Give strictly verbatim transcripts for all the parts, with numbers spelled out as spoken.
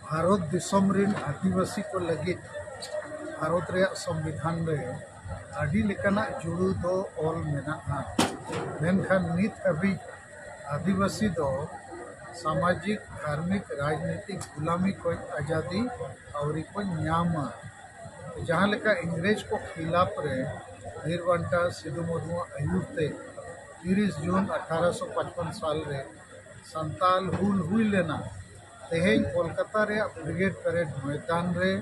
ᱵᱷᱟᱨᱚᱛ ᱫᱤᱥᱚᱢ ᱨᱤᱱ ᱟᱹᱫᱤᱵᱟᱹᱥᱤ ᱠᱚ ᱞᱟᱹᱜᱤᱫ ᱵᱷᱟᱨᱚᱛ ᱨᱮᱭᱟᱜ ᱥᱚᱝᱵᱤᱫᱷᱟᱱ ᱨᱮ ᱟᱹᱰᱤ ᱞᱮᱠᱟᱱᱟᱜ ᱡᱩᱲᱩ ᱫᱚ ᱚᱞ ᱢᱮᱱᱟᱜᱼᱟ, ᱢᱮᱱᱠᱷᱟᱱ ᱱᱤᱛ ᱦᱟᱹᱵᱤᱡ ᱟᱹᱫᱤᱵᱟᱹᱥᱤ ᱫᱚ ᱥᱟᱢᱟᱡᱤᱠ, ᱫᱷᱟᱨᱢᱤᱠ, ᱨᱟᱡᱽᱱᱤᱛᱤᱠ ᱜᱩᱞᱟᱢᱤ ᱠᱷᱚᱱ ᱟᱡᱟᱫᱤ ᱟᱹᱣᱨᱤ ᱠᱚ ᱧᱟᱢᱟ᱾ ᱡᱟᱦᱟᱸ ᱞᱮᱠᱟ ᱤᱝᱨᱮᱡᱽ ᱠᱚ ᱠᱷᱤᱞᱟᱯ ᱨᱮ ᱵᱤᱨ ᱵᱟᱱᱴᱟ ᱥᱤᱫᱩ ᱢᱩᱨᱢᱩᱣᱟᱜ ᱟᱹᱭᱩᱨ ᱛᱮ ᱛᱤᱨᱤᱥ ᱡᱩᱱ ᱟᱴᱷᱟᱨᱚᱥᱚ ᱯᱟᱸᱪᱯᱚᱱ ᱥᱟᱞ ᱨᱮ ᱥᱟᱱᱛᱟᱞ ᱦᱩᱞ ᱦᱩᱭ ᱞᱮᱱᱟ, ᱛᱮᱦᱮᱧ ᱠᱳᱞᱠᱟᱛᱟ ᱨᱮᱭᱟᱜ ᱵᱨᱤᱜᱮᱰ ᱯᱮᱨᱮᱰ ᱢᱚᱭᱫᱟᱱ ᱨᱮ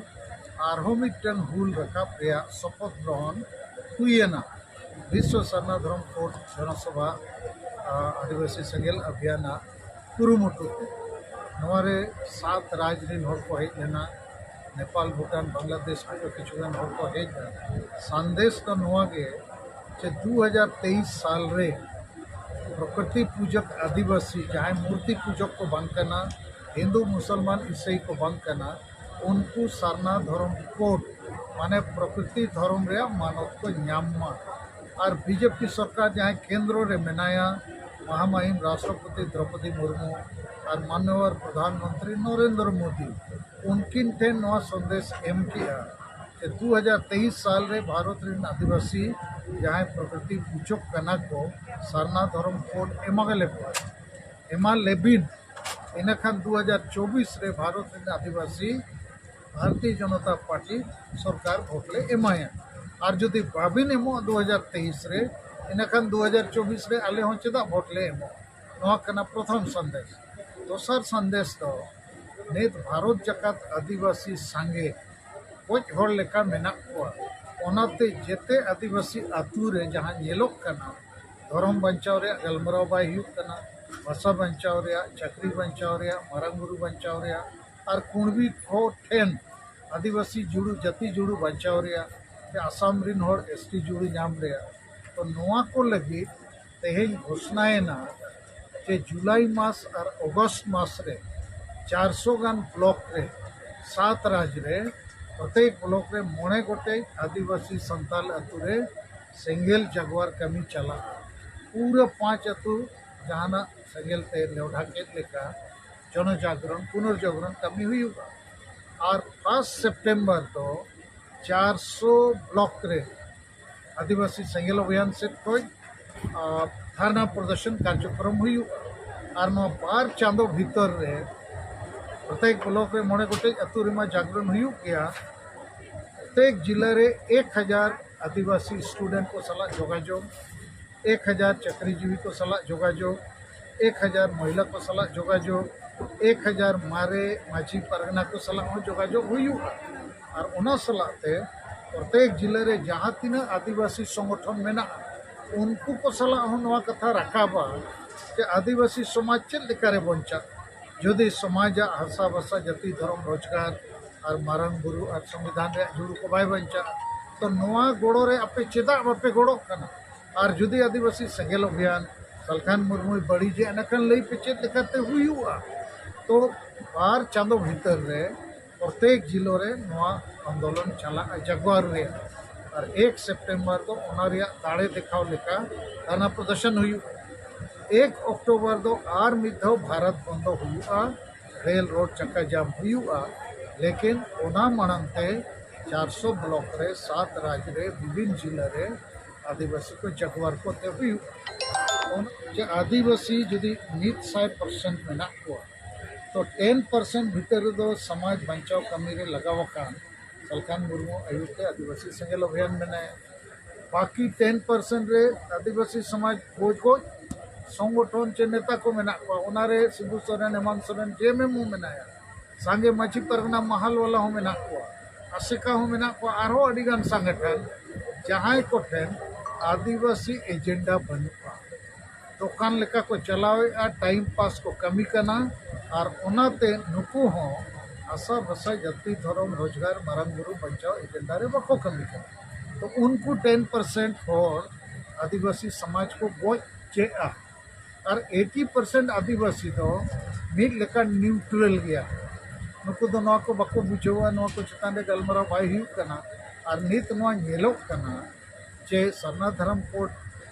ᱟᱨᱦᱚᱸ ᱢᱤᱫᱴᱟᱝ ᱦᱩᱞ ᱨᱟᱠᱟᱵ ᱨᱮᱭᱟᱜ ᱥᱚᱯᱚᱛ ᱜᱨᱚᱦᱚᱱ ᱦᱩᱭᱮᱱᱟ᱾ ᱵᱤᱥᱥᱚ ᱥᱟᱨᱱᱟ ᱫᱷᱚᱨᱚᱢ ᱠᱳᱰ ᱡᱚᱱᱚᱥᱚᱵᱷᱟ, ᱟ, ᱟᱹᱫᱤᱵᱟᱹᱥᱤ ᱥᱮᱸᱜᱮᱞ ᱚᱵᱷᱤᱭᱟᱱᱟᱜ ᱠᱩᱨᱩᱢᱩᱴᱩ ᱛᱮ᱾ ᱱᱚᱣᱟ ᱨᱮ ᱥᱟᱛ ᱨᱟᱡᱽ ᱨᱤᱱ ᱦᱚᱲ ᱠᱚ ᱦᱮᱡ ᱞᱮᱱᱟ, ᱱᱮᱯᱟᱞ, ᱵᱷᱩᱴᱟᱱ, ᱵᱟᱝᱞᱟᱫᱮᱥ ᱠᱷᱚᱱ ᱠᱤᱪᱷᱩ ᱜᱟᱱ ᱦᱚᱲ ᱠᱚ ᱦᱮᱡ ᱞᱮᱱᱟ᱾ ᱥᱟᱸᱫᱮᱥ ᱫᱚ ᱱᱚᱣᱟ ᱜᱮ ᱡᱮ ᱫᱩ ᱦᱟᱡᱟᱨ ᱛᱮᱭᱤᱥ ᱥᱟᱞ ᱨᱮ ᱯᱨᱚᱠᱨᱤᱛᱤ ᱯᱩᱡᱚᱠ ᱟᱹᱫᱤᱵᱟᱹᱥᱤ, ᱡᱟᱦᱟᱸᱭ ᱢᱩᱨᱛᱤ ᱯᱩᱡᱚᱠ ᱠᱚ ᱵᱟᱝ ᱠᱟᱱᱟ, ᱦᱤᱱᱫᱩ, ᱢᱩᱥᱚᱞᱢᱟᱱ, ᱤᱥᱟᱹᱭ ᱠᱚ ᱵᱟᱝ ᱠᱟᱱᱟ, ᱩᱱᱠᱩ ᱥᱟᱨᱱᱟ ᱫᱷᱚᱨᱚᱢ ᱠᱳᱰ, ᱢᱟᱱᱮ ᱯᱨᱚᱠᱨᱤᱛᱤ ᱫᱷᱚᱨᱚᱢ ᱨᱮᱭᱟᱜ ᱢᱟᱱᱚᱛ ᱠᱚ ᱧᱟᱢ ᱢᱟ᱾ ᱟᱨ ᱵᱤᱡᱮᱯᱤ ᱥᱚᱨᱠᱟᱨ ᱡᱟᱦᱟᱸᱭ ᱠᱮᱱᱫᱨᱚ ᱨᱮ ᱢᱮᱱᱟᱭᱟ, ᱢᱟᱦᱟᱢᱟᱦᱤᱢ ᱨᱟᱥᱴᱨᱚᱯᱚᱛᱤ ᱫᱨᱚᱯᱚᱫᱤ ᱢᱩᱨᱢᱩ ᱟᱨ ᱢᱟᱱᱱᱚᱵᱚᱨ ᱯᱨᱚᱫᱷᱟᱱ ᱢᱚᱱᱛᱨᱤ ᱱᱚᱨᱮᱱᱫᱨᱚ ᱢᱳᱫᱤ, ᱩᱱᱠᱤᱱ ᱴᱷᱮᱱ ᱱᱚᱣᱟ ᱥᱚᱱᱫᱮᱥ ᱮᱢ ᱠᱮᱜᱼᱟ ᱡᱮ ᱫᱩ ᱦᱟᱡᱟᱨ ᱛᱮᱭᱤᱥ ᱥᱟᱞ ᱨᱮ ᱵᱷᱟᱨᱚᱛ ᱨᱮᱱ ᱟᱹᱫᱤᱵᱟᱹᱥᱤ ᱡᱟᱦᱟᱸᱭ ᱯᱨᱚᱠᱨᱤᱛᱤ ᱯᱩᱡᱚᱠ ᱠᱟᱱᱟ ᱠᱚ, ᱥᱟᱨᱱᱟ ᱫᱷᱚᱨᱚᱢ ᱠᱳᱰ ᱮᱢᱟ ᱞᱮ ᱯᱮ, ᱮᱢᱟ ᱞᱮᱵᱤᱱ᱾ ᱤᱱᱟᱹᱠᱷᱟᱱ ᱫᱩ ᱦᱟᱡᱟᱨ ᱪᱚᱵᱵᱤᱥ ᱨᱮ ᱵᱷᱟᱨᱚᱛ ᱨᱮᱱ ᱟᱹᱫᱤᱵᱟᱹᱥᱤ ᱵᱷᱟᱨᱚᱛᱤᱭᱚ ᱡᱚᱱᱚᱛᱟ ᱯᱟᱨᱴᱤ ᱥᱚᱨᱠᱟᱨ ᱵᱷᱳᱴ ᱞᱮ ᱮᱢᱟᱭᱟ᱾ ᱟᱨ ᱡᱩᱫᱤ ᱵᱟᱵᱤᱱ ᱮᱢᱚᱜᱼᱟ ᱫᱩ ᱦᱟᱡᱟᱨ ᱛᱮᱭᱤᱥ ᱨᱮ, ᱤᱱᱟᱹᱠᱷᱟᱱ ᱫᱩ ᱦᱟᱡᱟᱨ ᱪᱚᱵᱵᱤᱥ ᱨᱮ ᱟᱞᱮ ᱦᱚᱸ ᱪᱮᱫᱟᱜ ᱵᱷᱳᱴ ᱞᱮ ᱮᱢᱚᱜᱼᱟ? ᱱᱚᱣᱟ ᱠᱟᱱᱟ ᱯᱨᱚᱛᱷᱚᱢ ᱥᱟᱸᱫᱮᱥ᱾ ᱫᱚᱥᱟᱨ ᱥᱟᱸᱫᱮᱥ ᱫᱚ ᱱᱤᱛ ᱵᱷᱟᱨᱚᱛ ᱡᱟᱠᱟᱛ ᱟᱹᱫᱤᱵᱟᱹᱥᱤ ᱥᱟᱸᱜᱮ ᱜᱚᱡ ᱦᱚᱲ ᱞᱮᱠᱟ ᱢᱮᱱᱟᱜ ᱠᱚᱣᱟ᱾ ᱚᱱᱟᱛᱮ ᱡᱮᱛᱮ ᱟᱹᱫᱤᱵᱟᱹᱥᱤ ᱟᱹᱛᱩ ᱨᱮ ᱡᱟᱦᱟᱸ ᱧᱮᱞᱚᱜ ᱠᱟᱱᱟ, ᱫᱷᱚᱨᱚᱢ ᱵᱟᱧᱪᱟᱣ ᱨᱮᱭᱟᱜ ᱜᱟᱞᱢᱟᱨᱟᱣ ᱵᱟᱭ ᱦᱩᱭᱩᱜ ᱠᱟᱱᱟ, ᱵᱷᱟᱥᱟ ᱵᱟᱧᱪᱟᱣ ᱨᱮᱭᱟᱜ, ᱪᱟᱹᱠᱨᱤ ᱵᱟᱧᱪᱟᱣ ᱨᱮᱭᱟᱜ, ᱢᱟᱨᱟᱝ ᱵᱩᱨᱩ ᱵᱟᱧᱪᱟᱣ ᱨᱮᱭᱟᱜ, ᱟᱨ ᱠᱩᱬᱵᱤ ᱠᱚ ᱴᱷᱮᱱ ᱟᱹᱫᱤᱵᱟᱹᱥᱤ ᱡᱩᱲᱩ, ᱡᱟᱹᱛᱤ ᱡᱩᱲᱩ ᱵᱟᱧᱪᱟᱣ ᱨᱮᱭᱟᱜ, ᱥᱮ ᱟᱥᱟᱢ ᱨᱤᱱ ᱦᱚᱲ ᱮᱥ ᱴᱤ ᱡᱩᱲᱩ ᱧᱟᱢ ᱨᱮᱭᱟᱜ᱾ ᱛᱚ ᱱᱚᱣᱟ ᱠᱚ ᱞᱟᱹᱜᱤᱫ ᱛᱮᱦᱮᱧ ᱜᱷᱳᱥᱱᱟᱭᱮᱱᱟ ᱡᱮ ᱡᱩᱞᱟᱭ ᱢᱟᱥ ᱟᱨ ᱚᱜᱚᱥᱴ ᱢᱟᱥ ᱨᱮ ᱪᱟᱨᱥᱚ ᱜᱟᱱ ᱵᱞᱚᱠ ᱨᱮ, ᱥᱟᱛ ᱨᱟᱡᱽ ᱨᱮ, ᱯᱨᱚᱛᱮᱠ ᱵᱞᱚᱠ ᱨᱮ ᱢᱚᱬᱮ ᱜᱚᱴᱮᱡ ᱟᱹᱫᱤᱵᱟᱹᱥᱤ ᱥᱟᱱᱛᱟᱞ ᱟᱹᱛᱩ ᱨᱮ ᱥᱮᱸᱜᱮᱞ ᱡᱟᱜᱣᱟᱨ ᱠᱟᱹᱢᱤ ᱪᱟᱞᱟᱜᱼᱟ᱾ ᱯᱩᱨᱟᱹ ᱯᱟᱸᱪ ᱟᱹᱛᱩ ᱡᱟᱦᱟᱱᱟᱜ ᱥᱮᱸᱜᱮᱞ ᱛᱮ ᱞᱮᱣᱰᱷᱟ ᱠᱮᱫ ᱞᱮᱠᱟ, ᱡᱚᱱᱚ ᱡᱟᱜᱽᱨᱚᱱ, ᱯᱩᱱᱚᱨ ᱡᱟᱜᱽᱨᱚᱱ ᱠᱟᱹᱢᱤ ᱦᱩᱭᱩᱜᱼᱟ᱾ ᱟᱨ ᱯᱷᱟᱥᱴ ᱥᱮᱯᱴᱮᱢᱵᱟᱨ ᱫᱚ ᱪᱟᱨᱥᱚ ᱵᱞᱚᱠ ᱨᱮ ᱟᱹᱫᱤᱵᱟᱹᱥᱤ ᱥᱮᱸᱜᱮᱞ ᱚᱵᱷᱤᱭᱟᱱ ᱥᱮᱫ ᱠᱷᱚᱱ ᱟᱨ ᱫᱷᱟᱨᱱᱟ ᱯᱨᱚᱫᱚᱨᱥᱚᱱ ᱠᱟᱨᱡᱚᱠᱨᱚᱢ ᱦᱩᱭᱩᱜᱼᱟ᱾ ᱟᱨ ᱱᱚᱣᱟ ᱵᱟᱨ ᱪᱟᱸᱫᱚ ᱵᱷᱤᱛᱚᱨ ᱨᱮ ᱯᱨᱚᱛᱮᱠ ᱵᱞᱚᱠ ᱨᱮ ᱢᱚᱬᱮ ᱜᱚᱴᱮᱡ ᱟᱹᱛᱩ ᱨᱮᱢᱟ ᱡᱟᱜᱽᱨᱚᱱ ᱦᱩᱭᱩᱜ ᱜᱮᱭᱟ᱾ ᱯᱨᱚᱛᱮᱠ ᱡᱤᱞᱟᱹ ᱨᱮ ᱮᱠ ᱦᱟᱡᱟᱨ ᱟᱹᱫᱤᱵᱟᱹᱥᱤ ᱥᱴᱩᱰᱮᱱᱴ ᱠᱚ ᱥᱟᱞᱟᱜ ᱡᱳᱜᱟᱡᱳᱜᱽ, ᱮᱠ ᱦᱟᱡᱟᱨ ᱪᱟᱹᱠᱨᱤᱡᱤᱵᱤ ᱠᱚ ᱥᱟᱞᱟᱜ ᱡᱳᱜᱟᱡᱳᱜᱽ, ᱮᱠ ᱦᱟᱡᱟᱨ ᱢᱚᱦᱤᱞᱟ ᱠᱚ ᱥᱟᱞᱟᱜ ᱡᱳᱜᱟᱡᱳᱜᱽ, ᱮᱠ ᱦᱟᱡᱟᱨ ᱢᱟᱨᱮ ᱢᱟᱹᱡᱷᱤ ᱯᱟᱨᱜᱟᱱᱟ ᱠᱚ ᱥᱟᱞᱟᱜ ᱦᱚᱸ ᱡᱳᱜᱟᱡᱳᱜᱽ ᱦᱩᱭᱩᱜᱼᱟ᱾ ᱟᱨ ᱚᱱᱟ ᱥᱟᱞᱟᱜ ᱛᱮ ᱯᱨᱚᱛᱮᱠ ᱡᱤᱞᱟᱹ ᱨᱮ ᱡᱟᱦᱟᱸ ᱛᱤᱱᱟᱹᱜ ᱟᱹᱫᱤᱵᱟᱹᱥᱤ ᱥᱚᱝᱜᱚᱴᱷᱚᱱ ᱢᱮᱱᱟᱜᱼᱟ, ᱩᱱᱠᱩ ᱠᱚ ᱥᱟᱞᱟᱜ ᱦᱚᱸ ᱱᱚᱣᱟ ᱠᱟᱛᱷᱟ ᱨᱟᱠᱟᱵᱟ ᱡᱮ ᱟᱹᱫᱤᱵᱟᱹᱥᱤ ᱥᱚᱢᱟᱡᱽ ᱪᱮᱫ ᱞᱮᱠᱟᱨᱮ ᱵᱟᱧᱪᱟᱜ᱾ ᱡᱩᱫᱤ ᱥᱚᱢᱟᱡᱟᱜ ᱦᱟᱥᱟ ᱵᱷᱟᱥᱟ ᱡᱟᱹᱛᱤ ᱫᱷᱚᱨᱚᱢ ᱨᱳᱡᱽᱜᱟᱨ ᱟᱨ ᱢᱟᱨᱟᱝ ᱵᱩᱨᱩ ᱟᱨ ᱥᱚᱝᱵᱤᱫᱷᱟᱱ ᱨᱮᱭᱟᱜ ᱡᱩᱲᱩ ᱠᱚ ᱵᱟᱭ ᱵᱟᱧᱪᱟᱜᱼᱟ, ᱛᱚ ᱱᱚᱣᱟ ᱜᱚᱲᱚ ᱨᱮ ᱟᱯᱮ ᱪᱮᱫᱟᱜ ᱵᱟᱯᱮ ᱜᱚᱲᱚᱜ ᱠᱟᱱᱟ? ᱟᱨ ᱡᱩᱫᱤ ᱟᱹᱫᱤᱵᱟᱹᱥᱤ ᱥᱮᱸᱜᱮᱞ ᱚᱵᱷᱤᱭᱟᱱ ᱥᱟᱞᱠᱷᱟᱱ ᱢᱩᱨᱢᱩᱭ ᱵᱟᱹᱲᱤᱡᱮᱜᱼᱟ, ᱮᱱᱠᱷᱟᱱ ᱞᱟᱹᱭ ᱯᱮ ᱪᱮᱫ ᱞᱮᱠᱟᱛᱮ ᱦᱩᱭᱩᱜᱼᱟ? ᱛᱚ ᱵᱟᱨ ᱪᱟᱸᱫᱚ ᱵᱷᱤᱛᱟᱹᱨ ᱨᱮ ᱯᱨᱚᱛᱮᱠ ᱡᱤᱞᱟᱹ ᱨᱮ ᱱᱚᱣᱟ ᱟᱱᱫᱳᱞᱚᱱ ᱪᱟᱞᱟᱜᱼᱟ ᱡᱟᱜᱣᱟᱨ ᱨᱮᱭᱟᱜ᱾ ᱟᱨ ᱮᱠ ᱥᱮᱯᱴᱮᱢᱵᱚᱨ ᱫᱚ ᱚᱱᱟ ᱨᱮᱭᱟᱜ ᱫᱟᱲᱮ ᱫᱮᱠᱷᱟᱣ ᱞᱮᱠᱟ ᱫᱷᱟᱨᱱᱟ ᱯᱨᱚᱫᱚᱨᱥᱚᱱ ᱦᱩᱭᱩᱜᱼᱟ᱾ ᱮᱠ ᱚᱠᱴᱳᱵᱚᱨ ᱫᱚ ᱟᱨ ᱢᱤᱫ ᱫᱷᱟᱣ ᱵᱷᱟᱨᱚᱛ ᱵᱚᱱᱫᱚ ᱦᱩᱭᱩᱜᱼᱟ, ᱨᱮᱞ ᱨᱳᱰ ᱪᱟᱠᱟ ᱡᱟᱢ ᱦᱩᱭᱩᱜᱼᱟ᱾ ᱞᱮᱠᱤᱱ ᱚᱱᱟ ᱢᱟᱲᱟᱝ ᱛᱮ ᱪᱟᱨᱥᱚ ᱵᱞᱚᱠ ᱨᱮ ᱥᱟᱛ ᱨᱟᱡᱽ ᱨᱮ ᱵᱤᱵᱷᱤᱱ ᱡᱤᱞᱟᱹ ᱨᱮ ᱟᱹᱫᱤᱵᱟᱹᱥᱤ ᱠᱚ ᱡᱟᱜᱣᱟᱨ ᱠᱚ ᱛᱮ ᱦᱩᱭᱩᱜᱼᱟ᱾ ᱚᱱ-, ᱡᱮ ᱟᱹᱫᱤᱵᱟᱹᱥᱤ ᱡᱩᱫᱤ ᱢᱤᱫ ᱥᱟᱭ ᱯᱟᱨᱥᱮᱱᱴ ᱢᱮᱱᱟᱜ ᱠᱚᱣᱟ, ᱛᱚ ᱴᱮᱱ ᱯᱟᱨᱥᱮᱱᱴ ᱵᱷᱤᱛᱟᱹᱨ ᱨᱮᱫᱚ ᱥᱚᱢᱟᱡᱽ ᱵᱟᱧᱪᱟᱣ ᱠᱟᱹᱢᱤ ᱨᱮ ᱞᱟᱜᱟᱣ ᱟᱠᱟᱱ ᱥᱟᱞᱠᱷᱟᱱ ᱢᱩᱨᱢᱩ ᱟᱹᱭᱩᱨ ᱛᱮ ᱟᱹᱫᱤᱵᱟᱹᱥᱤ ᱥᱮᱸᱜᱮᱞ ᱚᱵᱷᱤᱭᱟᱱ ᱢᱮᱱᱟᱭᱟ᱾ ᱵᱟᱹᱠᱤ ᱴᱮᱱ ᱯᱟᱨᱥᱮᱱᱴ ᱨᱮ ᱟᱹᱫᱤᱵᱟᱹᱥᱤ ᱥᱚᱢᱟᱡᱽ ᱜᱚᱡ ᱜᱚᱡ ᱥᱚᱝᱜᱚᱴᱷᱚᱱ ᱪᱮ ᱱᱮᱛᱟ ᱠᱚ ᱢᱮᱱᱟᱜ ᱠᱚᱣᱟ, ᱚᱱᱟᱨᱮ ᱥᱤᱵᱩ ᱥᱚᱨᱮᱱ, ᱦᱮᱢᱟᱱᱛ ᱥᱚᱨᱮᱱ, ᱡᱮ ᱮᱢ ᱮᱢ ᱦᱚᱸ ᱢᱮᱱᱟᱭᱟ, ᱥᱟᱸᱜᱮ ᱢᱟᱹᱡᱷᱤ ᱯᱟᱨᱜᱟᱱᱟ ᱢᱟᱦᱟᱞ ᱣᱟᱞᱟ ᱦᱚᱸ ᱢᱮᱱᱟᱜ ᱠᱚᱣᱟ, ᱟᱥᱮᱠᱟ ᱦᱚᱸ ᱢᱮᱱᱟᱜ ᱠᱚᱣᱟ, ᱟᱨᱦᱚᱸ ᱟᱹᱰᱤᱜᱟᱱ ᱥᱚᱝᱜᱚᱴᱷᱚᱱ, ᱡᱟᱦᱟᱸᱭ ᱠᱚᱴᱷᱮᱱ ᱟᱹᱫᱤᱵᱟᱹᱥᱤ ᱮᱡᱮᱱᱰᱟ ᱵᱟᱹᱱᱩᱜᱼᱟ, ᱫᱚᱠᱟᱱ ᱞᱮᱠᱟ ᱠᱚ ᱪᱟᱞᱟᱣᱮᱫᱼᱟ, ᱴᱟᱭᱤᱢ ᱯᱟᱥ ᱠᱚ ᱠᱟᱹᱢᱤ ᱠᱟᱱᱟ᱾ ᱟᱨ ᱚᱱᱟᱛᱮ ᱱᱩᱠᱩ ᱦᱚᱸ ᱦᱟᱥᱟ ᱵᱷᱟᱥᱟ ᱡᱟᱹᱛᱤ ᱫᱷᱚᱨᱚᱢ ᱨᱳᱡᱽᱜᱟᱨ ᱢᱟᱨᱟᱝ ᱵᱩᱨᱩ ᱵᱟᱧᱪᱟᱣ ᱮᱡᱮᱱᱰᱟ ᱨᱮ ᱵᱟᱠᱚ ᱠᱟᱹᱢᱤ ᱠᱟᱱᱟ᱾ ᱛᱚ ᱩᱱᱠᱩ ᱴᱮᱱ ᱯᱟᱨᱥᱮᱱᱴ ᱦᱚᱲ ᱟᱹᱫᱤᱵᱟᱹᱥᱤ ᱥᱚᱢᱟᱡᱽ ᱠᱚ ᱜᱚᱡ ᱪᱮᱫᱼᱟ᱾ ᱟᱨ ᱮᱭᱤᱴᱤ ᱯᱟᱨᱥᱮᱱᱴ ᱟᱹᱫᱤᱵᱟᱹᱥᱤ ᱫᱚ ᱢᱤᱫ ᱞᱮᱠᱟᱱ ᱱᱤᱭᱩᱴᱨᱟᱞ ᱜᱮᱭᱟ᱾ ᱱᱩᱠᱩ ᱫᱚ ᱱᱚᱣᱟ ᱠᱚ ᱵᱟᱠᱚ ᱵᱩᱡᱷᱟᱹᱣᱟ, ᱱᱚᱣᱟ ᱠᱚ ᱪᱮᱛᱟᱱ ᱨᱮ ᱜᱟᱞᱢᱟᱨᱟᱣ ᱵᱟᱭ ᱦᱩᱭᱩᱜ ᱠᱟᱱᱟ᱾ ᱟᱨ ᱱᱤᱛ ᱱᱚᱣᱟ ᱧᱮᱞᱚᱜ ᱠᱟᱱᱟ ᱡᱮ ᱥᱟᱨᱱᱟ ᱫᱷᱚᱨᱚᱢ ᱠᱳᱰ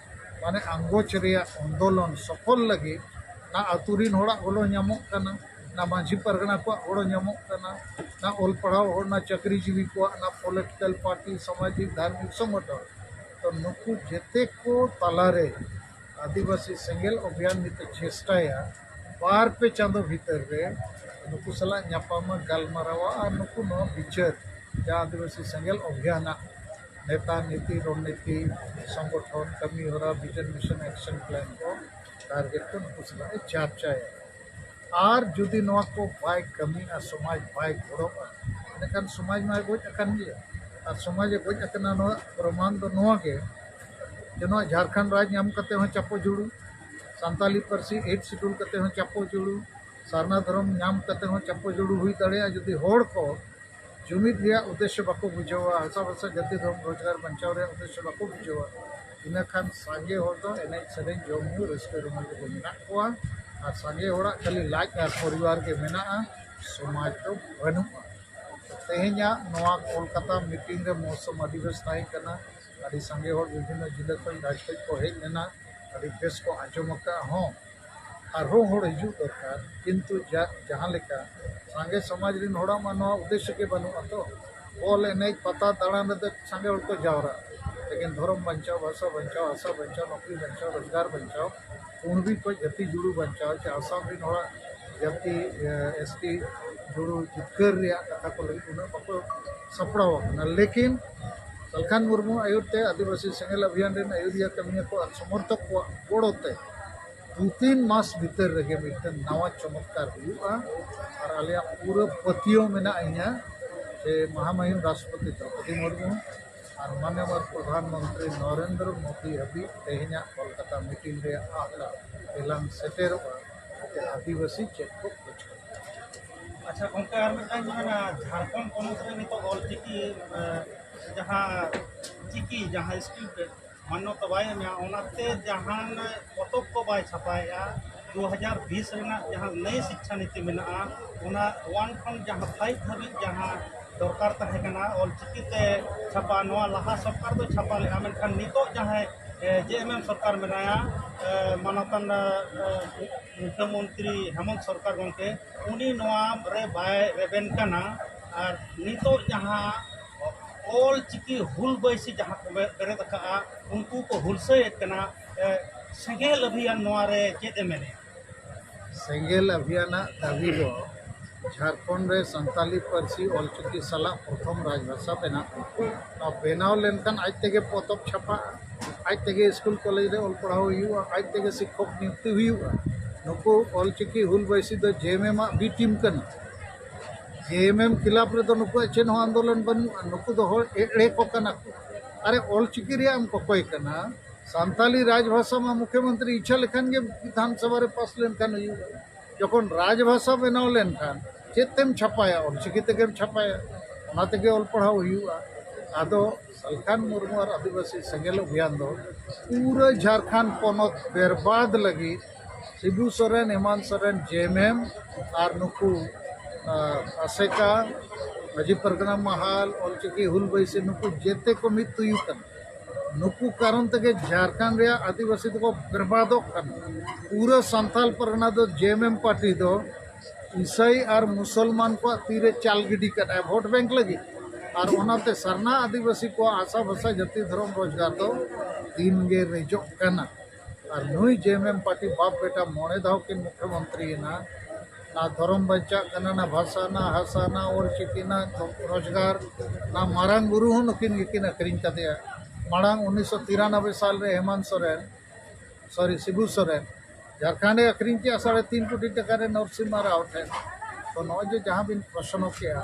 ᱢᱟᱱᱮ ᱟᱸᱜᱚᱪ ᱨᱮᱭᱟᱜ ᱟᱱᱫᱳᱞᱚᱱ ᱥᱚᱯᱷᱚᱞ ᱞᱟᱹᱜᱤᱫ ᱚᱱᱟ ᱟᱹᱛᱩ ᱨᱤᱱ ᱦᱚᱲᱟᱜ ᱜᱚᱲᱚ ᱧᱟᱢᱚᱜ ᱠᱟᱱᱟ᱾ ᱚᱱᱟ ᱢᱟᱹᱡᱷᱤ ᱯᱟᱨᱜᱟᱱᱟ ᱠᱚᱣᱟᱜ ᱜᱚᱲᱚ ᱧᱟᱢᱚᱜ ᱠᱟᱱᱟ, ᱚᱱᱟ ᱚᱞ ᱯᱟᱲᱦᱟᱣ ᱦᱚᱲ, ᱚᱱᱟ ᱪᱟᱹᱠᱨᱤ ᱡᱤᱵᱤ ᱠᱚᱣᱟᱜ, ᱚᱱᱟ ᱯᱚᱞᱤᱴᱤᱠᱮᱞ ᱯᱟᱨᱴᱤ, ᱥᱟᱢᱟᱡᱤᱠ ᱫᱷᱟᱨᱢᱤᱠ ᱥᱚᱝᱜᱚᱴᱷᱚᱱ᱾ ᱛᱚ ᱱᱩᱠᱩ ᱡᱮᱛᱮ ᱠᱚ ᱛᱟᱞᱟᱨᱮ ᱟᱹᱫᱤᱵᱟᱹᱥᱤ ᱥᱮᱸᱜᱮᱞ ᱚᱵᱷᱤᱭᱟᱱ ᱱᱤᱛᱚᱜ ᱪᱮᱥᱴᱟᱭᱟ ᱵᱟᱨ ᱯᱮ ᱪᱟᱸᱫᱚ ᱵᱷᱤᱛᱟᱹᱨ ᱨᱮ ᱱᱩᱠᱩ ᱥᱟᱞᱟᱜ ᱧᱟᱯᱟᱢᱟ, ᱜᱟᱞᱢᱟᱨᱟᱣᱟ ᱟᱨ ᱱᱩᱠᱩ ᱱᱚᱣᱟ ᱵᱤᱪᱟᱹᱨ ᱡᱟᱦᱟᱸ ᱟᱹᱫᱤᱵᱟᱹᱥᱤ ᱥᱮᱸᱜᱮᱞ ᱚᱵᱷᱤᱭᱟᱱᱟᱜ ᱱᱮᱛᱟ, ᱱᱤᱛᱤ, ᱨᱚᱱᱱᱤᱛᱤ, ᱥᱚᱝᱜᱚᱴᱷᱚᱱ, ᱠᱟᱹᱢᱤ ᱦᱚᱨᱟ, ᱵᱷᱤᱡᱚᱱ, ᱢᱤᱥᱚᱱ, ᱮᱠᱥᱚᱱ ᱯᱞᱟᱱ ᱠᱚ ᱴᱟᱨᱜᱮᱴ ᱠᱚ ᱱᱩᱠᱩ ᱥᱟᱞᱟᱜ ᱮ ᱪᱟᱨᱪᱟᱭᱟ᱾ ᱟᱨ ᱡᱩᱫᱤ ᱱᱚᱣᱟ ᱠᱚ ᱵᱟᱭ ᱠᱟᱹᱢᱤᱭᱟ, ᱥᱚᱢᱟᱡᱽ ᱵᱟᱭ ᱜᱚᱲᱚᱜᱼᱟ, ᱮᱸᱰᱮᱠᱷᱟᱱ ᱥᱚᱢᱟᱡᱽ ᱢᱟᱭ ᱜᱚᱡ ᱟᱠᱟᱱ ᱜᱮᱭᱟ᱾ ᱟᱨ ᱥᱚᱢᱟᱡᱽ ᱮ ᱜᱚᱡ ᱟᱠᱟᱱᱟ, ᱱᱚᱣᱟ ᱯᱨᱚᱢᱟᱱ ᱫᱚ ᱱᱚᱣᱟ ᱜᱮ ᱡᱮ ᱱᱚᱣᱟ ᱡᱷᱟᱲᱠᱷᱚᱸᱰ ᱨᱟᱡᱽ ᱧᱟᱢ ᱠᱟᱛᱮ ᱦᱚᱸ ᱪᱟᱯᱚ ᱡᱩᱲᱩ, ᱥᱟᱱᱛᱟᱞᱤ ᱯᱟᱹᱨᱥᱤ ᱮᱭᱤᱴ ᱥᱤᱰᱩᱞ ᱠᱟᱛᱮ ᱦᱚᱸ ᱪᱟᱯᱚ ᱡᱩᱲᱩ, ᱥᱟᱨᱱᱟ ᱫᱷᱚᱨᱚᱢ ᱧᱟᱢ ᱠᱟᱛᱮ ᱦᱚᱸ ᱪᱟᱯᱚ ᱡᱩᱲᱩ ᱦᱩᱭ ᱫᱟᱲᱮᱭᱟᱜᱼᱟ᱾ ᱡᱩᱫᱤ ᱦᱚᱲ ᱠᱚ ᱡᱩᱢᱤᱫ ᱨᱮᱭᱟᱜ ᱩᱫᱽᱫᱮᱥᱥᱚ ᱵᱟᱠᱚ ᱵᱩᱡᱷᱟᱹᱣᱟ, ᱦᱟᱥᱟ ᱵᱷᱟᱥᱟ, ᱡᱟᱹᱛᱤ, ᱫᱷᱚᱨᱚᱢ, ᱨᱳᱡᱽᱜᱟᱨ ᱵᱟᱧᱪᱟᱣ ᱨᱮᱭᱟᱜ ᱩᱫᱽᱫᱮᱥᱥᱚ ᱵᱟᱠᱚ ᱵᱩᱡᱷᱟᱹᱣᱟ, ᱤᱱᱟᱹ ᱠᱷᱟᱱ ᱥᱟᱸᱜᱮ ᱦᱚᱲ ᱫᱚ ᱮᱱᱮᱡ ᱥᱮᱨᱮᱧ, ᱡᱚᱢ ᱧᱩ, ᱨᱟᱹᱥᱠᱟᱹ ᱨᱚᱢᱚᱡᱽ ᱨᱮᱜᱮ ᱢᱮᱱᱟᱜ ᱠᱚᱣᱟ᱾ ᱟᱨ ᱥᱟᱸᱜᱮ ᱦᱚᱲᱟᱜ ᱠᱷᱟᱹᱞᱤ ᱞᱟᱡ ᱟᱨ ᱯᱚᱨᱤᱵᱟᱨ ᱜᱮ ᱢᱮᱱᱟᱜᱼᱟ, ᱥᱚᱢᱟᱡᱽ ᱫᱚ ᱵᱟᱹᱱᱩᱜᱼᱟ᱾ ᱛᱮᱦᱮᱧᱟᱜ ᱱᱚᱣᱟ ᱠᱳᱞᱠᱟᱛᱟ ᱢᱤᱴᱤᱝ ᱨᱮ ᱢᱚᱦᱳᱛᱥᱚᱵ ᱟᱹᱫᱤᱵᱮᱥ ᱛᱟᱦᱮᱸ ᱠᱟᱱᱟ᱾ ᱟᱹᱰᱤ ᱥᱟᱸᱜᱮ ᱦᱚᱲ ᱵᱤᱵᱷᱤᱱᱱᱚ ᱡᱤᱞᱟᱹ ᱠᱷᱚᱱ, ᱨᱟᱡᱽ ᱠᱷᱚᱱ ᱠᱚ ᱦᱮᱡ ᱞᱮᱱᱟ᱾ ᱟᱹᱰᱤ ᱵᱮᱥ ᱠᱚ ᱟᱸᱡᱚᱢ ᱟᱠᱟᱫᱼᱟ ᱦᱚᱸ᱾ ᱟᱨᱦᱚᱸ ᱦᱚᱲ ᱦᱤᱡᱩᱜ ᱫᱚᱨᱠᱟᱨ, ᱠᱤᱱᱛᱩ ᱡᱟ-, ᱡᱟᱦᱟᱸ ᱞᱮᱠᱟ ᱥᱟᱸᱜᱮ ᱥᱚᱢᱟᱡᱽ ᱨᱮᱱ ᱦᱚᱲᱟᱜ ᱢᱟ ᱱᱚᱣᱟ ᱩᱫᱽᱫᱮᱥᱥᱚ ᱜᱮ ᱵᱟᱹᱱᱩᱜᱼᱟ ᱛᱚ᱾ ᱵᱚᱞ ᱮᱱᱮᱡ, ᱯᱟᱛᱟ ᱫᱟᱬᱟᱱ ᱨᱮᱫᱚ ᱥᱟᱸᱜᱮ ᱦᱚᱲ ᱠᱚ ᱡᱟᱣᱨᱟᱜᱼᱟ, ᱞᱮᱠᱤᱱ ᱫᱷᱚᱨᱚᱢ ᱵᱟᱧᱪᱟᱣ, ᱵᱷᱟᱥᱟ ᱵᱟᱧᱪᱟᱣ, ᱦᱟᱥᱟ ᱵᱟᱧᱪᱟᱣ, ᱱᱚᱠᱨᱤ ᱵᱟᱧᱪᱟᱣ, ᱨᱳᱡᱽᱜᱟᱨ ᱵᱟᱧᱪᱟᱣ, ᱠᱩᱬᱵᱤ ᱠᱷᱚᱱ ᱡᱟᱹᱛᱤ ᱡᱩᱲᱩ ᱵᱟᱧᱪᱟᱣ, ᱪᱮ ᱟᱥᱟᱢ ᱨᱮᱱ ᱦᱚᱲᱟᱜ ᱡᱟᱹᱛᱤ, ᱮ, ᱮᱥ ᱴᱤ ᱡᱩᱲᱩ ᱡᱤᱛᱠᱟᱹᱨ ᱨᱮᱭᱟᱜ ᱠᱟᱛᱷᱟ ᱠᱚ ᱞᱟᱹᱜᱤᱫ ᱩᱱᱟᱹᱜ ᱵᱟᱠᱚ ᱥᱟᱯᱲᱟᱣ ᱟᱠᱟᱱᱟ᱾ ᱞᱮᱠᱤᱱ ᱥᱟᱞᱠᱷᱟᱱ ᱢᱩᱨᱢᱩ ᱟᱭᱩᱨ ᱛᱮ ᱟᱹᱫᱤᱵᱟᱹᱥᱤ ᱥᱮᱸᱜᱮᱞ ᱚᱵᱷᱤᱭᱟᱱ ᱨᱮᱱ ᱟᱹᱭᱩᱨᱤᱭᱟᱹ ᱠᱟᱹᱢᱤᱭᱟᱹ ᱠᱚ ᱟᱨ ᱥᱚᱢᱚᱨᱛᱷᱚᱠ ᱠᱚᱣᱟᱜ ᱜᱚᱲᱚ ᱛᱮ ᱫᱩ ᱛᱤᱱ ᱢᱟᱥ ᱵᱷᱤᱛᱟᱹᱨ ᱨᱮᱜᱮ ᱢᱤᱫᱴᱟᱝ ᱱᱟᱣᱟ ᱪᱚᱢᱚᱛᱠᱟᱨ ᱦᱩᱭᱩᱜᱼᱟ᱾ ᱟᱨ ᱟᱞᱮᱭᱟᱜ ᱯᱩᱨᱟᱹ ᱯᱟᱹᱛᱭᱟᱹᱣ ᱢᱮᱱᱟᱜᱼᱟ ᱤᱧᱟᱹᱜ ᱡᱮ ᱢᱟᱦᱟᱢᱟᱦᱤᱢ ᱨᱟᱥᱴᱨᱚᱯᱚᱛᱤ ᱫᱨᱚᱯᱚᱫᱤ ᱢᱩᱨᱢᱩ ᱟᱨ ᱢᱟᱱᱱᱚᱵᱚᱨ ᱯᱨᱚᱫᱷᱟᱱ ᱢᱚᱱᱛᱨᱤ ᱱᱚᱨᱮᱱᱫᱨᱚ ᱢᱳᱫᱤ ᱦᱟᱹᱵᱤᱡ ᱛᱮᱦᱮᱧᱟᱜ ᱠᱳᱞᱠᱟᱛᱟ ᱢᱤᱴᱤᱝ ᱨᱮᱭᱟᱜ ᱟᱦᱞᱟ ᱮᱞᱟᱝ ᱥᱮᱴᱮᱨᱚᱜᱼᱟ᱾ ᱡᱟᱛᱮ ᱟᱹᱫᱤᱵᱟᱹᱥᱤ ᱪᱮᱫ ᱠᱚ ᱠᱷᱚᱡᱽ ᱠᱟᱱᱟ᱾ ᱟᱪᱪᱷᱟ ᱜᱚᱢᱠᱮ, ᱟᱨ ᱢᱤᱫᱴᱟᱝ ᱢᱮᱱᱟ, ᱡᱷᱟᱲᱠᱷᱚᱸᱰ ᱯᱚᱱᱚᱛ ᱨᱮ ᱱᱤᱛᱚᱜ ᱚᱞ ᱪᱤᱠᱤ, ᱮ, ᱡᱟᱦᱟᱸ ᱪᱤᱠᱤ ᱡᱟᱦᱟᱸ ᱥᱠᱨᱤᱯᱴ ᱢᱟᱱᱱᱚᱛᱟ ᱵᱟᱭ ᱮᱢᱟ, ᱚᱱᱟᱛᱮ ᱡᱟᱦᱟᱱ ᱯᱚᱛᱚᱵ ᱠᱚ ᱵᱟᱭ ᱪᱷᱟᱯᱟᱭᱮᱫᱼᱟ᱾ ᱫᱩ ᱦᱟᱡᱟᱨ ᱵᱤᱥ ᱨᱮᱱᱟᱜ ᱡᱟᱦᱟᱸ ᱱᱟᱭ ᱥᱤᱠᱪᱷᱟ ᱱᱤᱛᱤ ᱢᱮᱱᱟᱜᱼᱟ, ᱚᱱᱟ ᱳᱣᱟᱱ ᱠᱷᱚᱱ ᱡᱟᱦᱟᱸ ᱯᱷᱟᱭᱤᱵᱷ ᱫᱷᱟᱹᱵᱤᱡ ᱡᱟᱦᱟᱸ ᱫᱚᱨᱠᱟᱨ ᱛᱟᱦᱮᱸ ᱠᱟᱱᱟ ᱚᱞ ᱪᱤᱠᱤ ᱛᱮ ᱪᱷᱟᱯᱟ, ᱱᱚᱣᱟ ᱞᱟᱦᱟ ᱥᱚᱨᱠᱟᱨ ᱫᱚ ᱪᱷᱟᱯᱟ ᱞᱮᱫᱼᱟ, ᱢᱮᱱᱠᱷᱟᱱ ᱱᱤᱛᱚᱜ ᱡᱟᱦᱟᱸᱭ, ᱮ, ᱡᱮ ᱮᱢ ᱮᱢ ᱥᱚᱨᱠᱟᱨ ᱢᱮᱱᱟᱭᱟ, ᱮ, ᱢᱟᱱᱚᱛᱟᱱ, ᱮ, ᱢᱩᱠᱷᱭᱚᱢᱚᱱᱛᱨᱤ ᱦᱮᱢᱚᱱᱛ ᱥᱚᱨᱠᱟᱨ ᱜᱚᱢᱠᱮ, ᱩᱱᱤ ᱱᱚᱣᱟ ᱨᱮ ᱵᱟᱭ ᱨᱮᱵᱮᱱ ᱠᱟᱱᱟ᱾ ᱟᱨ ᱱᱤᱛᱚᱜ ᱡᱟᱦᱟᱸ ᱚᱞ ᱪᱤᱠᱤ ᱦᱩᱞ ᱵᱟᱹᱭᱥᱤ ᱡᱟᱦᱟᱸ ᱠᱚ ᱵᱮ-, ᱵᱮᱨᱮᱫ ᱟᱠᱟᱫᱼᱟ, ᱩᱱᱠᱩ ᱠᱚ ᱦᱩᱞᱥᱟᱹᱭᱮᱫ ᱠᱟᱱᱟ᱾ ᱮ, ᱥᱮᱸᱜᱮᱞ ᱚᱵᱷᱤᱭᱟᱱ ᱱᱚᱣᱟ ᱨᱮ ᱪᱮᱫ ᱮ ᱢᱮᱱᱮᱫᱼᱟ? ᱥᱮᱸᱜᱮᱞ ᱚᱵᱷᱤᱭᱟᱱᱟᱜ ᱫᱟᱹᱵᱤ ᱫᱚ ᱡᱷᱟᱲᱠᱷᱚᱸᱰ ᱨᱮ ᱥᱟᱱᱛᱟᱞᱤ ᱯᱟᱹᱨᱥᱤ ᱚᱞᱪᱤᱠᱤ ᱥᱟᱞᱟᱜ ᱯᱨᱚᱛᱷᱚᱢ ᱨᱟᱡᱽᱵᱷᱟᱥᱟ ᱵᱮᱱᱟᱜ ᱢᱟ᱾ ᱱᱚᱣᱟ ᱵᱮᱱᱟᱣ ᱞᱮᱱᱠᱷᱟᱱ ᱟᱡ ᱛᱮᱜᱮ ᱯᱚᱛᱚᱵ ᱪᱷᱟᱯᱟᱜᱼᱟ, ᱟᱡ ᱛᱮᱜᱮ ᱥᱠᱩᱞ ᱠᱚᱞᱮᱡᱽ ᱨᱮ ᱚᱞ ᱯᱟᱲᱦᱟᱣ ᱦᱩᱭᱩᱜᱼᱟ, ᱟᱡ ᱛᱮᱜᱮ ᱥᱤᱠᱠᱷᱚᱠ ᱱᱤᱭᱩᱠᱛᱤ ᱦᱩᱭᱩᱜᱼᱟ᱾ ᱱᱩᱠᱩ ᱚᱞᱪᱤᱠᱤ ᱦᱩᱞ ᱵᱟᱹᱭᱥᱤ ᱫᱚ ᱡᱮ ᱮᱢ ᱮᱢ ᱟᱜ B team ᱠᱟᱱᱟ᱾ ᱡᱮ ᱮᱢ ᱮᱢ ᱠᱷᱤᱞᱟᱯ ᱨᱮᱫᱚ ᱱᱩᱠᱩᱣᱟᱜ ᱪᱮᱫ ᱦᱚᱸ ᱟᱱᱫᱳᱞᱚᱱ ᱵᱟᱹᱱᱩᱜᱼᱟ᱾ ᱱᱩᱠᱩ ᱫᱚ ᱦᱚᱲ ᱮᱲᱮ ᱠᱚ ᱠᱟᱱᱟ ᱠᱚ᱾ ᱟᱨᱮ, ᱚᱞᱪᱤᱠᱤ ᱨᱮᱭᱟᱜ ᱮᱢ ᱠᱚᱠᱚᱭ ᱠᱟᱱᱟ, ᱥᱟᱱᱛᱟᱞᱤ ᱨᱟᱡᱽᱵᱷᱟᱥᱟ ᱢᱟ ᱢᱩᱠᱷᱭᱚᱢᱚᱱᱛᱨᱤ ᱤᱪᱪᱷᱟ ᱞᱮᱠᱷᱟᱱ ᱜᱮ ᱵᱤᱫᱷᱟᱱ ᱥᱚᱵᱷᱟ ᱨᱮ ᱯᱟᱥ ᱞᱮᱱᱠᱷᱟᱱ ᱦᱩᱭᱩᱜᱼᱟ᱾ ᱡᱚᱠᱷᱚᱱ ᱨᱟᱡᱽᱵᱷᱟᱥᱟ ᱵᱮᱱᱟᱣ ᱞᱮᱱᱠᱷᱟᱱ ᱪᱮᱫ ᱛᱮᱢ ᱪᱷᱟᱯᱟᱭᱟ? ᱚᱞᱪᱤᱠᱤ ᱛᱮᱜᱮᱢ ᱪᱷᱟᱯᱟᱭᱟ, ᱚᱱᱟ ᱛᱮᱜᱮ ᱚᱞ ᱯᱟᱲᱦᱟᱣ ᱦᱩᱭᱩᱜᱼᱟ᱾ ᱟᱫᱚ ᱥᱟᱞᱠᱷᱟᱱ ᱢᱩᱨᱢᱩ ᱟᱨ ᱟᱹᱫᱤᱵᱟᱹᱥᱤ ᱥᱮᱸᱜᱮᱞ ᱚᱵᱷᱤᱭᱟᱱ ᱫᱚ ᱯᱩᱨᱟᱹ ᱡᱷᱟᱲᱠᱷᱚᱸᱰ ᱯᱚᱱᱚᱛ ᱵᱮᱨᱵᱟᱫ ᱞᱟᱹᱜᱤᱫ ᱥᱤᱵᱩ ᱥᱚᱨᱮᱱ, ᱦᱮᱢᱟᱱᱛ ᱥᱚᱨᱮᱱ, ᱡᱮ ᱮᱢ ᱮᱢ ᱟᱨ ᱱᱩᱠᱩ, ᱟ, ᱟᱥᱮᱠᱟ, ᱢᱟᱹᱡᱷᱤ ᱯᱟᱨᱜᱟᱱᱟ ᱢᱟᱦᱟᱞ, ᱚᱞᱪᱤᱠᱤ ᱦᱩᱞ ᱵᱟᱹᱭᱥᱤ, ᱱᱩᱠᱩ ᱡᱮᱛᱮ ᱠᱚ ᱢᱤᱫ ᱛᱩᱭᱩ ᱠᱟᱱᱟ᱾ ᱱᱩᱠᱩ ᱠᱟᱨᱚᱱ ᱛᱮᱜᱮ ᱡᱷᱟᱲᱠᱷᱚᱸᱰ ᱨᱮᱭᱟᱜ ᱟᱹᱫᱤᱵᱟᱹᱥᱤ ᱫᱚᱠᱚ ᱵᱮᱨᱵᱟᱫᱚᱜ ᱠᱟᱱᱟ᱾ ᱯᱩᱨᱟᱹ ᱥᱟᱱᱛᱟᱞ ᱯᱟᱨᱜᱟᱱᱟ ᱫᱚ ᱡᱮ ᱮᱢ ᱮᱢ ᱯᱟᱨᱴᱤ ᱫᱚ ᱤᱥᱟᱹᱭ ᱟᱨ ᱢᱩᱥᱚᱞᱢᱟᱱ ᱠᱚᱣᱟᱜ ᱛᱤᱨᱮ ᱪᱟᱞ ᱜᱤᱰᱤ ᱠᱟᱫᱟᱭ ᱵᱷᱳᱴ ᱵᱮᱝᱠ ᱞᱟᱹᱜᱤᱫ᱾ ᱟᱨ ᱚᱱᱟᱛᱮ ᱥᱟᱨᱱᱟ ᱟᱹᱫᱤᱵᱟᱹᱥᱤ ᱠᱚᱣᱟᱜ ᱟᱥᱟ ᱵᱷᱟᱥᱟ ᱡᱟᱹᱛᱤ ᱫᱷᱚᱨᱚᱢ ᱨᱳᱡᱽᱜᱟᱨ ᱫᱚ ᱫᱤᱱ ᱜᱮ ᱨᱮᱡᱚᱜ ᱠᱟᱱᱟ᱾ ᱟᱨ ᱱᱩᱭ ᱡᱮ ᱮᱢ ᱮᱢ ᱯᱟᱨᱴᱤ ᱵᱟᱯ ᱵᱮᱴᱟ ᱢᱚᱬᱮ ᱫᱷᱟᱣ ᱠᱤᱱ ᱢᱩᱠᱷᱭᱚᱢᱚᱱᱛᱨᱤᱭᱮᱱᱟ᱾ ᱱᱟ ᱫᱷᱚᱨᱚᱢ ᱵᱟᱧᱪᱟᱜ ᱠᱟᱱᱟ, ᱱᱟ ᱵᱷᱟᱥᱟ, ᱱᱟ ᱦᱟᱥᱟ, ᱱᱟ ᱚᱞ ᱪᱤᱠᱤ, ᱱᱟ ᱨᱳᱡᱽᱜᱟᱨ, ᱱᱟ ᱢᱟᱨᱟᱝ ᱵᱩᱨᱩ ᱦᱚᱸ ᱱᱩᱠᱤᱱ ᱜᱮᱠᱤᱱ ᱟᱹᱠᱷᱨᱤᱧ ᱠᱟᱫᱮᱭᱟ᱾ ᱢᱟᱲᱟᱝ ᱩᱱᱤᱥᱥᱚ ᱛᱤᱨᱟᱱᱚᱵᱵᱳᱭ ᱥᱟᱞ ᱨᱮ ᱦᱮᱢᱟᱱᱛ ᱥᱚᱨᱮᱱ, ᱥᱚᱨᱤ, ᱥᱤᱵᱩ ᱥᱚᱨᱮᱱ ᱡᱷᱟᱲᱠᱷᱚᱸᱰᱮ ᱟᱹᱠᱷᱨᱤᱧ ᱠᱮᱜᱼᱟ ᱥᱟᱲᱮ ᱛᱤᱱ ᱠᱳᱴᱤ ᱴᱟᱠᱟ ᱨᱮ ᱱᱚᱨᱥᱤᱢᱦᱟ ᱨᱟᱣ ᱴᱷᱮᱱ᱾ ᱛᱚ ᱱᱚᱜᱼᱚᱭ ᱡᱮ ᱡᱟᱦᱟᱸ ᱵᱤᱱ ᱯᱨᱚᱥᱱᱚ ᱠᱮᱜᱼᱟ,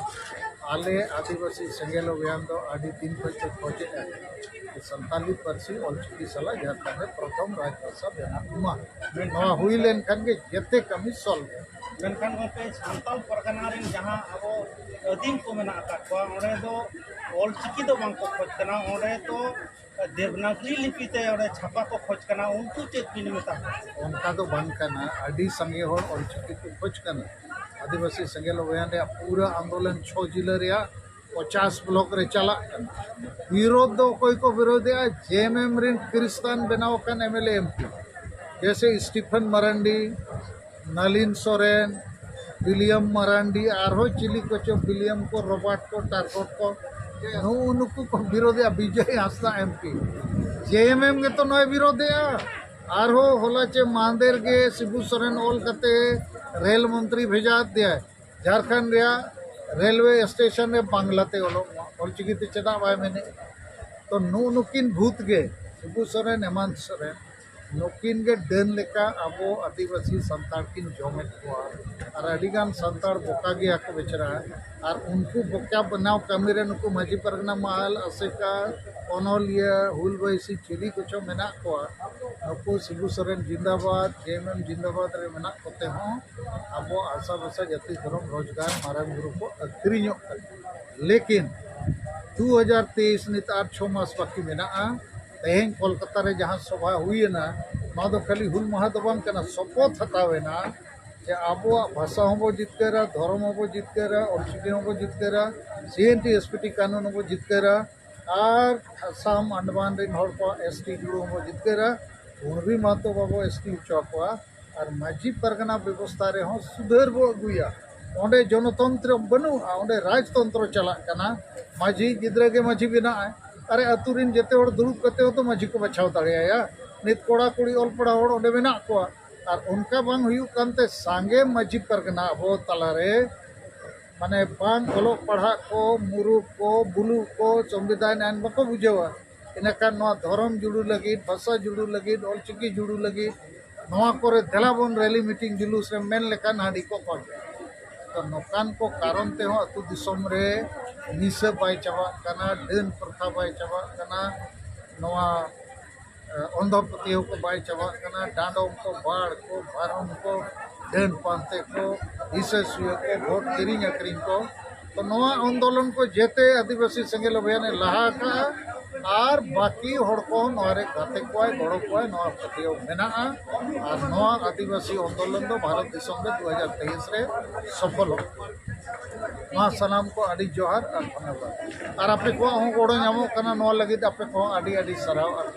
ᱟᱞᱮ ᱟᱹᱫᱤᱵᱟᱹᱥᱤ ᱥᱮᱸᱜᱮᱞ ᱚᱵᱷᱤᱭᱟᱱ ᱫᱚ ᱟᱹᱰᱤ ᱫᱤᱱ ᱠᱷᱚᱱ ᱠᱚ ᱠᱷᱚᱡᱮᱜᱼᱟ ᱡᱮ ᱥᱟᱱᱛᱟᱞᱤ ᱯᱟᱹᱨᱥᱤ ᱚᱞᱪᱤᱠᱤ ᱥᱟᱞᱟᱜ ᱡᱷᱟᱲᱠᱷᱚᱸᱰ ᱨᱮ ᱯᱨᱚᱛᱷᱚᱢ ᱨᱟᱡᱽᱵᱷᱟᱥᱟ ᱵᱮᱱᱟᱜ ᱢᱟ᱾ ᱱᱚᱣᱟ ᱦᱩᱭ ᱞᱮᱱᱠᱷᱟᱱ ᱜᱮ ᱡᱮᱛᱮ ᱠᱟᱹᱢᱤ ᱥᱚᱞᱵᱷ᱾ ᱢᱮᱱᱠᱷᱟᱱ ᱜᱚᱢᱠᱮ, ᱥᱟᱱᱛᱟᱞ ᱯᱟᱨᱜᱟᱱᱟ ᱨᱮᱱ ᱡᱟᱦᱟᱸ ᱟᱵᱚ ᱟᱹᱫᱤᱢ ᱠᱚ ᱢᱮᱱᱟᱜ ᱟᱠᱟᱫ ᱠᱚᱣᱟ, ᱚᱸᱰᱮ ᱫᱚ ᱚᱞᱪᱤᱠᱤ ᱫᱚ ᱵᱟᱝ ᱠᱚ ᱠᱷᱚᱡᱽ ᱠᱟᱱᱟ, ᱚᱸᱰᱮ ᱫᱚ ᱫᱮᱵᱽᱱᱟᱜᱽᱨᱤ ᱞᱤᱯᱤ ᱛᱮ ᱚᱸᱰᱮ ᱪᱷᱟᱯᱟ ᱠᱚ ᱠᱷᱚᱡᱽ ᱠᱟᱱᱟ᱾ ᱩᱱᱠᱩ ᱪᱮᱫ ᱵᱤᱱ ᱢᱮᱛᱟ ᱠᱚᱣᱟ? ᱚᱱᱠᱟ ᱫᱚ ᱵᱟᱝ ᱠᱟᱱᱟ, ᱟᱹᱰᱤ ᱥᱟᱸᱜᱮ ᱦᱚᱲ ᱚᱞᱪᱤᱠᱤ ᱠᱚ ᱠᱷᱚᱡᱽ ᱠᱟᱱᱟ᱾ ᱟᱹᱫᱤᱵᱟᱹᱥᱤ ᱥᱮᱸᱜᱮᱞ ᱚᱵᱷᱤᱭᱟᱱ ᱨᱮᱭᱟᱜ ᱯᱩᱨᱟᱹ ᱟᱱᱫᱳᱞᱚᱱ ᱪᱷᱚ ᱡᱤᱞᱟᱹ ᱨᱮᱭᱟᱜ ᱯᱚᱪᱟᱥ ᱵᱞᱚᱠ ᱨᱮ ᱪᱟᱞᱟᱜ ᱠᱟᱱᱟ᱾ ᱵᱤᱨᱳᱫᱷ ᱫᱚ ᱚᱠᱚᱭ ᱠᱚ ᱵᱤᱨᱳᱫᱷᱮᱜᱼᱟ? ᱡᱮ ᱮᱢ ᱮᱢ ᱨᱮᱱ ᱠᱷᱨᱤᱥᱛᱟᱱ ᱵᱮᱱᱟᱣ ᱟᱠᱟᱱ M L A, M P᱾ ᱡᱮᱭᱥᱮ ᱥᱴᱤᱯᱷᱮᱱ ᱢᱟᱨᱟᱱᱰᱤ, ᱱᱟᱞᱤᱱ ᱥᱚᱨᱮᱱ, ᱵᱤᱞᱤᱭᱟᱢ ᱢᱟᱨᱟᱱᱰᱤ, ᱟᱨᱦᱚᱸ ᱪᱤᱞᱤ ᱠᱚᱪᱚ, ᱵᱤᱞᱤᱭᱟᱢ ᱠᱚ, ᱨᱚᱵᱟᱨᱴ ᱠᱚ, ᱴᱟᱨᱜᱚᱴ ᱠᱚ, ᱱᱩᱜᱼᱩ ᱱᱩᱠᱩ ᱠᱚ ᱵᱤᱨᱳᱫᱷᱮᱜᱼᱟ᱾ ᱵᱤᱡᱚᱭ ᱦᱟᱸᱥᱫᱟ ᱮᱢ ᱯᱤ, ᱡᱮ ᱮᱢ ᱮᱢ ᱜᱮᱛᱚ ᱱᱚᱣᱟᱭ ᱵᱤᱨᱳᱫᱷᱮᱜᱼᱟ᱾ ᱟᱨᱦᱚᱸ ᱦᱚᱞᱟ ᱪᱮ ᱢᱟᱦᱫᱮᱨ ᱜᱮ ᱥᱤᱵᱩ ᱥᱚᱨᱮᱱ ᱚᱞ ᱠᱟᱛᱮ ᱨᱮᱞ ᱢᱚᱱᱛᱨᱤ ᱵᱷᱮᱡᱟ ᱟᱫᱮᱭᱟᱭ ᱡᱷᱟᱲᱠᱷᱚᱸᱰ ᱨᱮᱭᱟᱜ ᱨᱮᱞᱣᱮ ᱥᱴᱮᱥᱚᱱ ᱨᱮ ᱵᱟᱝᱞᱟᱛᱮ ᱚᱞᱚᱜ ᱢᱟ, ᱚᱞᱪᱤᱠᱤᱛᱮ ᱪᱮᱫᱟᱜ ᱵᱟᱭ ᱢᱮᱱᱮᱫ? ᱛᱚ ᱱᱩᱜᱼᱩ ᱱᱩᱠᱤᱱ ᱵᱷᱩᱛ ᱜᱮ, ᱥᱤᱵᱩ ᱥᱚᱨᱮᱱ, ᱦᱮᱢᱟᱱᱛ ᱥᱚᱨᱮᱱ, ᱱᱩᱠᱤᱱ ᱜᱮ ᱰᱟᱹᱱ ᱞᱮᱠᱟ ᱟᱵᱚ ᱟᱹᱫᱤᱵᱟᱹᱥᱤ ᱥᱟᱱᱛᱟᱲ ᱠᱤᱱ ᱡᱚᱢᱮᱫ ᱠᱚᱣᱟ᱾ ᱟᱨ ᱟᱹᱰᱤᱜᱟᱱ ᱥᱟᱱᱛᱟᱲ ᱵᱚᱠᱟ ᱜᱮᱭᱟ ᱠᱚ ᱵᱮᱪᱟᱨᱟ᱾ ᱟᱨ ᱩᱱᱠᱩ ᱵᱚᱠᱟ ᱵᱮᱱᱟᱣ ᱠᱟᱹᱢᱤ ᱨᱮ ᱱᱩᱠᱩ ᱢᱟᱹᱡᱷᱤ ᱯᱟᱨᱜᱟᱱᱟ ᱢᱟᱦᱟᱞ, ᱟᱥᱮᱠᱟ, ᱚᱱᱚᱞᱤᱭᱟᱹ, ᱦᱩᱞ ᱵᱟᱹᱭᱥᱤ ᱪᱤᱞᱤ ᱠᱚᱪᱚ ᱢᱮᱱᱟᱜ ᱠᱚᱣᱟ, ᱱᱩᱠᱩ ᱥᱤᱵᱩ ᱥᱚᱨᱮᱱ ᱡᱤᱱᱫᱟᱵᱟᱫᱽ, ᱡᱮ ᱮᱢ ᱮᱢ ᱡᱤᱱᱫᱟᱵᱟᱫᱽ ᱨᱮ ᱢᱮᱱᱟᱜ ᱠᱚᱛᱮ ᱦᱚᱸ ᱟᱵᱚ ᱟᱥᱟ ᱵᱷᱟᱥᱟ ᱡᱟᱹᱛᱤ ᱫᱷᱚᱨᱚᱢ ᱨᱳᱡᱽᱜᱟᱨ ᱢᱟᱨᱟᱝ ᱵᱩᱨᱩ ᱠᱚ ᱟᱹᱠᱷᱨᱤᱧᱚᱜ ᱠᱟᱱᱟ᱾ ᱞᱮᱠᱤᱱ ᱫᱩ ᱦᱟᱡᱟᱨ ᱛᱮᱭᱤᱥ ᱱᱤᱛ ᱟᱨ ᱪᱷᱚ ᱢᱟᱥ ᱵᱟᱹᱠᱤ ᱢᱮᱱᱟᱜᱼᱟ᱾ ᱛᱮᱦᱮᱧ ᱠᱳᱞᱠᱟᱛᱟ ᱨᱮ ᱡᱟᱦᱟᱸ ᱥᱚᱵᱷᱟ ᱦᱩᱭᱮᱱᱟ, ᱱᱚᱣᱟ ᱫᱚ ᱠᱷᱟᱹᱞᱤ ᱦᱩᱞ ᱢᱟᱦᱟ ᱫᱚ ᱵᱟᱝ ᱠᱟᱱᱟ, ᱥᱚᱯᱚᱛ ᱦᱟᱛᱟᱣ ᱮᱱᱟ ᱡᱮ ᱟᱵᱚᱣᱟᱜ ᱵᱷᱟᱥᱟ ᱦᱚᱸᱵᱚ ᱡᱤᱛᱠᱟᱹᱨᱟ, ᱫᱷᱚᱨᱚᱢ ᱦᱚᱸᱵᱚ ᱡᱤᱛᱠᱟᱹᱨᱟ, ᱚᱞᱪᱤᱠᱤ ᱦᱚᱸᱵᱚ ᱡᱤᱛᱠᱟᱹᱨᱟ, ᱥᱤ N T S P T ᱠᱟᱹᱱᱩᱱ ᱦᱚᱸᱵᱚ ᱡᱤᱛᱠᱟᱹᱨᱟ, ᱟᱨ ᱟᱥᱟᱢ ᱟᱱᱰᱟᱢᱟᱱ ᱨᱮᱱ ᱦᱚᱲ ᱠᱚᱣᱟᱜ ᱮᱥ ᱴᱤ ᱡᱩᱲᱩ ᱦᱚᱸᱵᱚ ᱡᱤᱛᱠᱟᱹᱨᱟ᱾ ᱠᱩᱬᱵᱤ ᱢᱟᱛᱚ ᱵᱟᱵᱚ ᱮᱥ ᱴᱤ ᱦᱚᱪᱚ ᱟᱠᱚᱣᱟ᱾ ᱟᱨ ᱢᱟᱹᱡᱷᱤ ᱯᱟᱨᱜᱟᱱᱟ ᱵᱮᱵᱚᱥᱛᱷᱟ ᱨᱮᱦᱚᱸ ᱥᱩᱫᱷᱟᱹᱨ ᱵᱚ ᱟᱹᱜᱩᱭᱟ᱾ ᱚᱸᱰᱮ ᱡᱚᱱᱚᱛᱚᱱᱛᱨᱚ ᱵᱟᱹᱱᱩᱜᱼᱟ, ᱚᱸᱰᱮ ᱨᱟᱡᱽᱛᱚᱱᱛᱨᱚ ᱪᱟᱞᱟᱜ ᱠᱟᱱᱟ᱾ ᱢᱟᱹᱡᱷᱤ ᱜᱤᱫᱽᱨᱟᱹ ᱜᱮ ᱢᱟᱹᱡᱷᱤ ᱵᱮᱱᱟᱜᱼᱟᱭ᱾ ᱟᱨᱮ, ᱟᱹᱛᱩ ᱨᱮᱱ ᱡᱮᱛᱮ ᱦᱚᱲ ᱫᱩᱲᱩᱵ ᱠᱟᱛᱮ ᱦᱚᱸᱛᱚ ᱢᱟᱹᱡᱷᱤ ᱠᱚ ᱵᱟᱪᱷᱟᱣ ᱫᱟᱲᱮᱭᱟᱭᱟ᱾ ᱱᱤᱛ ᱠᱚᱲᱟ ᱠᱩᱲᱤ ᱚᱞ ᱯᱟᱲᱦᱟᱣ ᱦᱚᱲ ᱚᱸᱰᱮ ᱢᱮᱱᱟᱜ ᱠᱚᱣᱟ᱾ ᱟᱨ ᱚᱱᱠᱟ ᱵᱟᱝ ᱦᱩᱭᱩᱜ ᱠᱟᱱᱛᱮ ᱥᱟᱸᱜᱮ ᱢᱟᱹᱡᱷᱤ ᱯᱟᱨᱜᱟᱱᱟ ᱟᱵᱚ ᱛᱟᱞᱟᱨᱮ, ᱢᱟᱱᱮ, ᱵᱟᱝ ᱚᱞᱚᱜ ᱯᱟᱲᱦᱟᱜ ᱠᱚ, ᱢᱩᱨᱩᱠ ᱠᱚ, ᱵᱩᱞᱩᱜ ᱠᱚ, ᱥᱚᱝᱵᱤᱫᱷᱟᱱ ᱟᱹᱭᱤᱱ ᱵᱟᱠᱚ ᱵᱩᱡᱷᱟᱹᱣᱟ᱾ ᱤᱱᱟᱹᱠᱷᱟᱱ ᱱᱚᱣᱟ ᱫᱷᱚᱨᱚᱢ ᱡᱩᱲᱩ ᱞᱟᱹᱜᱤᱫ, ᱵᱷᱟᱥᱟ ᱡᱩᱲᱩ ᱞᱟᱹᱜᱤᱫ, ᱚᱞᱪᱤᱠᱤ ᱡᱩᱲᱩ ᱞᱟᱹᱜᱤᱫ, ᱱᱚᱣᱟ ᱠᱚᱨᱮ ᱫᱮᱞᱟ ᱵᱚᱱ ᱨᱮᱞᱤ ᱢᱤᱴᱤᱝ ᱡᱩᱞᱩᱥ ᱨᱮ ᱢᱮᱱ ᱞᱮᱠᱷᱟᱱ ᱦᱟᱺᱰᱤ ᱠᱚ ᱠᱚᱢ᱾ ᱛᱚ ᱱᱚᱝᱠᱟᱱ ᱠᱚ ᱠᱟᱨᱚᱱ ᱛᱮᱦᱚᱸ ᱟᱹᱛᱩ ᱫᱤᱥᱚᱢ ᱨᱮ ᱱᱤᱥᱟᱹ ᱵᱟᱭ ᱪᱟᱵᱟᱜ ᱠᱟᱱᱟ, ᱰᱟᱹᱱ ᱯᱨᱚᱛᱷᱟ ᱵᱟᱭ ᱪᱟᱵᱟᱜ ᱠᱟᱱᱟ, ᱱᱚᱣᱟ ᱮ, ᱚᱱᱫᱷᱚ ᱯᱟᱹᱛᱭᱟᱹᱣ ᱠᱚ ᱵᱟᱭ ᱪᱟᱵᱟᱜ ᱠᱟᱱᱟ, ᱰᱟᱸᱰᱚᱢ ᱠᱚ, ᱵᱟᱲ ᱠᱚ, ᱵᱟᱨᱚᱱ ᱠᱚ, ᱰᱟᱹᱱ ᱯᱟᱱᱛᱮ ᱠᱚ, ᱦᱤᱥᱟᱹ ᱥᱩᱭᱟᱹ ᱠᱚ, ᱵᱷᱳᱴ ᱠᱤᱨᱤᱧ ᱟᱹᱠᱷᱨᱤᱧ ᱠᱚ᱾ ᱛᱚ ᱱᱚᱣᱟ ᱟᱱᱫᱳᱞᱚᱱ ᱠᱚ ᱡᱮᱛᱮ ᱟᱹᱫᱤᱵᱟᱹᱥᱤ ᱥᱮᱸᱜᱮᱞ ᱚᱵᱷᱤᱭᱟᱱᱮ ᱞᱟᱦᱟ ᱟᱠᱟᱫᱼᱟ᱾ ᱟᱨ ᱵᱟᱹᱠᱤ ᱦᱚᱲ ᱠᱚ ᱱᱚᱣᱟ ᱨᱮ ᱜᱟᱛᱮ ᱠᱚᱣᱟᱭ, ᱜᱚᱲᱚ ᱠᱚᱣᱟᱭ, ᱱᱚᱣᱟ ᱯᱟᱹᱛᱭᱟᱹᱣ ᱢᱮᱱᱟᱜᱼᱟ᱾ ᱟᱨ ᱱᱚᱣᱟ ᱟᱹᱫᱤᱵᱟᱹᱥᱤ ᱟᱱᱫᱳᱞᱚᱱ ᱫᱚ ᱵᱷᱟᱨᱚᱛ ᱫᱤᱥᱚᱢ ᱨᱮ ᱫᱩ ᱦᱟᱡᱟᱨ ᱛᱮᱭᱤᱥ ᱨᱮ ᱥᱚᱯᱷᱚᱞᱚᱜ ᱠᱟᱱᱟ᱾ ᱱᱚᱣᱟ ᱥᱟᱱᱟᱢ ᱠᱚ ᱟᱹᱰᱤ ᱡᱚᱦᱟᱨ ᱟᱨ ᱫᱷᱚᱱᱭᱚᱵᱟᱫ᱾ ᱟᱨ ᱟᱯᱮ ᱠᱚᱣᱟᱜ ᱦᱚᱸ ᱜᱚᱲᱚ ᱧᱟᱢᱚᱜ ᱠᱟᱱᱟ, ᱱᱚᱣᱟ ᱞᱟᱹᱜᱤᱫ ᱟᱯᱮ ᱠᱚᱦᱚᱸ ᱟᱹᱰᱤ ᱟᱹᱰᱤ ᱥᱟᱨᱦᱟᱣ ᱟᱨ